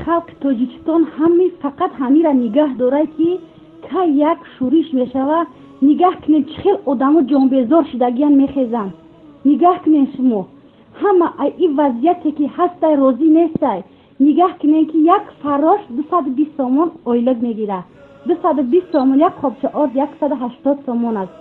Халқи Тоҷикистон ҳами фақат ҳамира нигаҳ дорад, ки кай як шӯриш мешава. Нигаҳ кунед, чӣ хел одамо ҷонбезор шудагиян, мехезанд. Нигаҳ кунед, шумо ҳама ин вазъияте ки ҳастай, розӣ нестай. Нигаҳ кунед, ки як фаррош 220 сомон ойлик мегирад. 220 сомон, як қобча орд 180 сомон аст.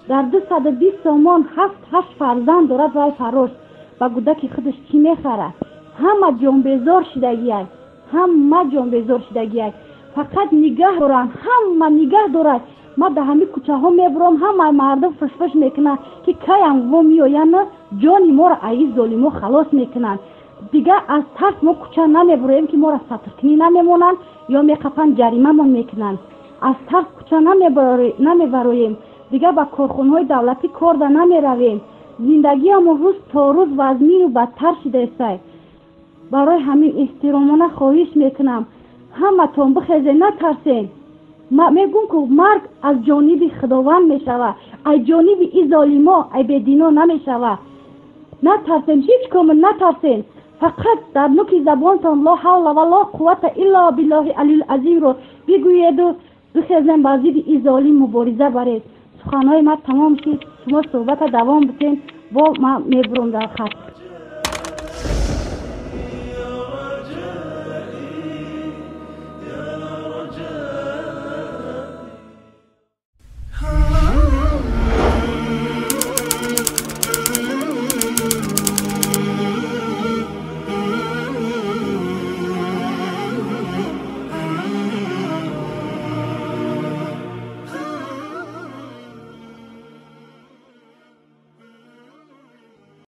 Дар 220 сомон ҳафт ҳашт фарзанд дорад вай фаррош, ба гудаки худаш чӣ мехарад? Ҳама ҷонбезор шудагиай, ҳама ҷонбезор шудагиай. Фақат нигаҳ доранд, ҳама нигаҳ дорад. Ма дар ҳамин кӯчаҳо мебурам, ҳама мардум фишфиш мекунанд, ки каям во меоянд, ҷони моро аи золимо халос мекунанд. Дигар аз тарс мо кӯча намебуроем, ки моро сатркунӣ намемонанд ё меқапанд, ҷаримамон мекунанд. Аз тарс кӯча намебароем. Дигар ба корхонаҳои давлатӣ корда намеравем. Зиндагиамон рӯз то рӯз вазмину бадтар шудаестай. Барои ҳамин эҳтиромона хоҳиш мекунам, ҳаматон бихезен, натарсен. Мегӯм, ку марг аз ҷониби Худованд мешавад, аз ҷониби и золимо, ай бедино намешавад. Натарсен, ҳеҷ кома натарсен. Фақат дар нуки забонтон «Ло ҳавла ва ло қуввата илло биллоҳи алил азимро бигӯеду бихезен, ба зидди и золим мубориза баред. Суханҳои ман тамом шуд. Шумо суҳбата давом битен, бо ман мебурам дар хат.